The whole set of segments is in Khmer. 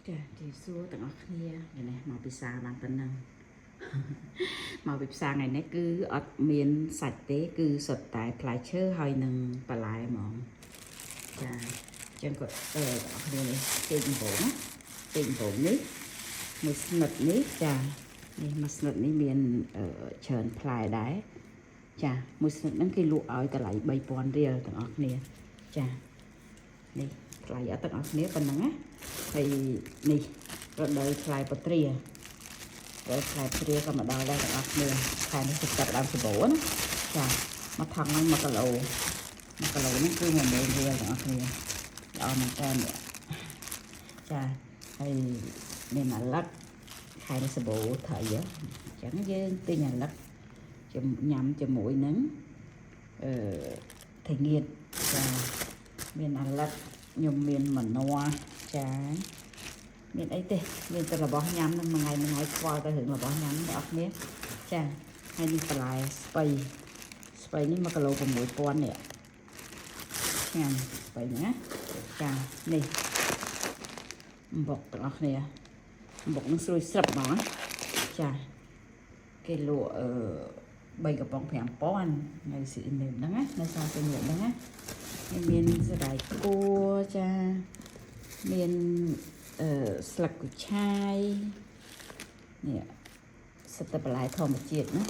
ចាជម្រាបសួរទាំងអស់គ្នាថ្ងៃនេះមកពិសាបានប៉ុណ្ណឹង មកពីផ្សារថ្ងៃនេះគឺអត់មានសាច់ទេ គឺសុទ្ធតែផ្លែឈើហើយនឹងបន្លែហ្មងចាអញ្ចឹងក៏អឺទាំងអស់គ្នានេះចេកដំបងណាចេកដំបងនេះមួយស្និតនេះចានេះមួយស្និតនេះមានអឺច្រើនផ្លែដែរចាមួយស្និតហ្នឹងគេលក់ឲ្យតម្លៃ3000រៀលទាំងអស់គ្នាចានេះថ្លៃអត់ទាំងអស់គ្នាប៉ុណ្ណឹងណាហើយនេះរដូវផ្លែពុទ្រា រដូវផ្លែព្រាក៏មកដល់ដែរទាំងអស់គ្នាខែនេះគឺចាប់ដើមសម្បូរណាចាមកថង់ហ្នឹង1គីឡូ1គីឡូហ្នឹងគឺ10000រៀលទាំងអស់គ្នាល្អមែនតើនេះចាហើយមានអាឡឹកខែនេះសម្បូរត្រីហ៎អញ្ចឹងយើងទិញអាឡឹកជំញ៉ាំជាមួយនឹងអឺត្រីងៀតចាមានអាឡឹកខ្ញុំមានម្នាស់ចា មានអីទេមានតែរបស់ញ៉ាំនឹងមួយថ្ងៃមួយថ្ងៃខ្វល់ទៅរឿងរបស់ញ៉ាំបងប្អូនគ្នាចាហើយនេះបន្លែស្ពៃស្ពៃនេះ1គីឡូ6000នេះឆ្ងាញ់ស្ពៃហ្នឹងណាចានេះអំបុកទាំងអស់គ្នាអំបុកនឹងស្រួយស្រាប់ហ្មងណាចាគេលក់អឺ3កំប៉ុង5000នៅស៊ីនេះហ្នឹងណានៅសាសៀមរាបហ្នឹងណាហើយមានសណ្តែកគួរចាមាន អឺស្លឹកគូឆាយនេះសិតតែបន្លែធម្មជាតិណា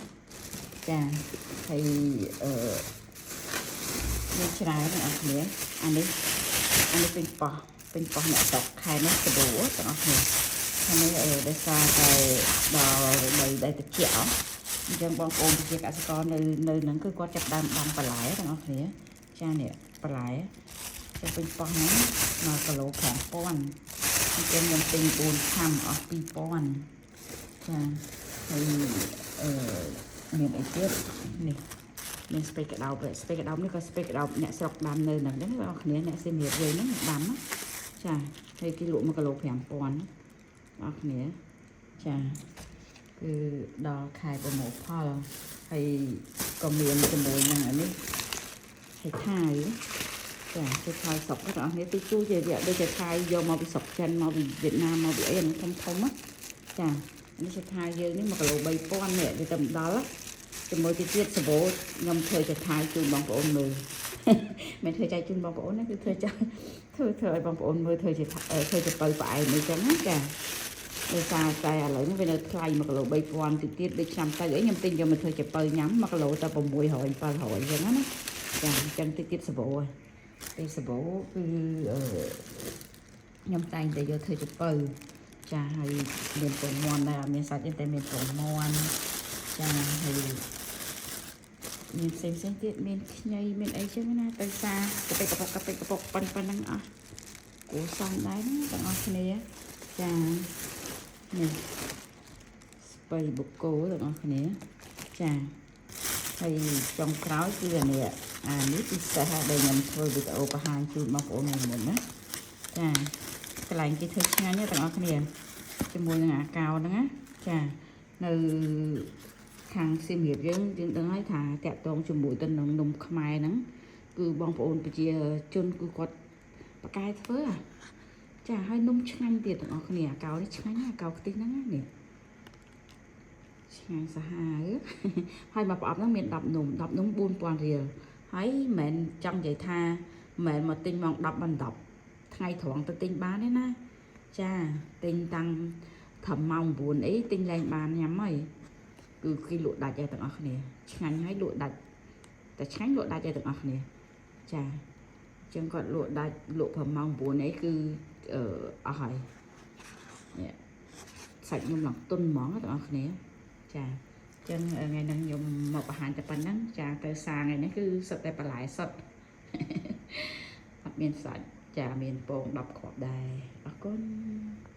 ចាហើយអឺមានច្រើនអ្នកនរគ្នាអានេះអានេះពេញប៉ោះពេញប៉ោះអ្នកស្រុកខែនេះសបូរទាំងអស់គ្នាខែនេះអឺដោយសារតែដល់រដូវដែលត្រជាក់អញ្ចឹងបងប្អូនប្រជាកសិករនៅនៅហ្នឹងគឺគាត់ចាប់ដើមដាំបន្លែទាំងអស់គ្នាចានេះបន្លែចាពេញប៉ោះហ្នឹង1គីឡូ5000 អញ្ចឹងខ្ញុំទិញ4ខាំអស់2000ចាហើយអឺមានអីទៀតនេះមានស្ពៃក្តោបស្ពៃក្តោបនេះក៏ស្ពៃក្តោបអ្នកស្រុកដាំនៅហ្នឹងដែរបងប្អូនគ្នាអ្នកសៀមរាបយើងហ្នឹងដាំណាចាហើយគេលក់1គីឡូ5000បងប្អូនគ្នាចាគឺដល់ខែប្រមូលផលហើយក៏មានជាមួយនឹងអានេះហើយថាយ ចាគេខោស្រុកទាំងអស់គ្នាទីជួជាដូចជាថៃយកមកពីស្រុកចិនមកពីវៀតណាមមកពីអីហ្នឹងធំធំណាចានេះជាថៃយើងនេះ1គីឡូ3000នេះវាទៅមិនដល់ជាមួយទៅទៀតសបោខ្ញុំធ្វើជាថៃជូនបងប្អូនមើល មិនធ្វើចែកជូនបងប្អូនណាគឺធ្វើចាធ្វើធ្វើឲ្យបងប្អូនមើលធ្វើជាធ្វើជាបើផ្អែមអីចឹងណាចាដោយសារតែឥឡូវនេះវានៅថ្លៃ1គីឡូ3000ទៅទៀតដូចឆ្នាំទៅអីខ្ញុំទិញយកមកធ្វើជាបើញ៉ាំ1គីឡូតែ600 700អញ្ចឹងណាចាអញ្ចឹងតិចទៀតសបោហើយ ពេលសបោគឺអឺខ្ញុំតែងតែយកធ្វើចពៅចាហើយមានពងមាន់ដែរអត់មានសាច់ទេតែមានពងមាន់ចាហើយមានផ្សេងផ្សេងទៀតមានខ្ញីមានអីចឹងណាទៅសាកពិកកពុកកពិកកពុកប៉ុណ្ប៉ុណ្ណឹងអស់គួរសមដែរណាទាំងអស់គ្នាចានេះស្ពៃបូកូទាំងអស់គ្នាចាហើយចុងក្រោយគឺអានេះអានេះពិសេសដែលខ្ញុំធ្វើវីដេអូបង្ហាញជូនបងប្អូនថ្ងៃមុនណាចាកន្លែងគេធ្វើឆ្ងាញ់ណាទាំងអស់គ្នាជាមួយនឹងអាកោហ្នឹងណាចានៅខាងសៀមរាបយើងយើងដឹងហើយថាតាក់ទងជាមួយទៅនឹងនំខ្មែរហ្នឹងគឺបងប្អូនប្រជាជនគឺគាត់ប្រកែធ្វើចាហើយនំឆ្ងាញ់ទៀតទាំងអស់គ្នាអាកោនេះឆ្ងាញ់ណាអាកោខ្ទិះហ្នឹងណានេះឆ្ងាញ់សាហាវ ហើយមកប្រអប់ហ្នឹងមាន10នំ10នំ4000រៀលហើយមិនមែនចង់និយាយថាមិនមែនមកទិញម៉ោង10បន្10ថ្ងៃត្រង់ទៅទិញបានទេណាចាទិញតាំងត្រឹមម៉ោង9អីទិញឡើងបានញ៉ាំហើយគឺគេលក់ដាច់ហើយទាំងអស់គ្នាឆ្ងាញ់ហើយលក់ដាច់តែឆ្ងាញ់លក់ដាច់ហើយទាំងអស់គ្នាចាអញ្ចឹងគាត់លក់ដាច់លក់ប្រម៉ោង9អីគឺអឺអស់ហើយនេះសាច់ខ្ញុំឡើងទុនហ្មងទាំងអស់គ្នាចាចឹងថ្ងៃហ្នឹងខ្ញុំមកបង្ហាញតែប៉ុណ្ណឹងចាទៅសាថ្ងៃនេះគឺសុទ្ធតែបន្លែសុទ្ធ អត់មានសាច់ចាមានពង10គ្រាប់ដែរអរគុណ។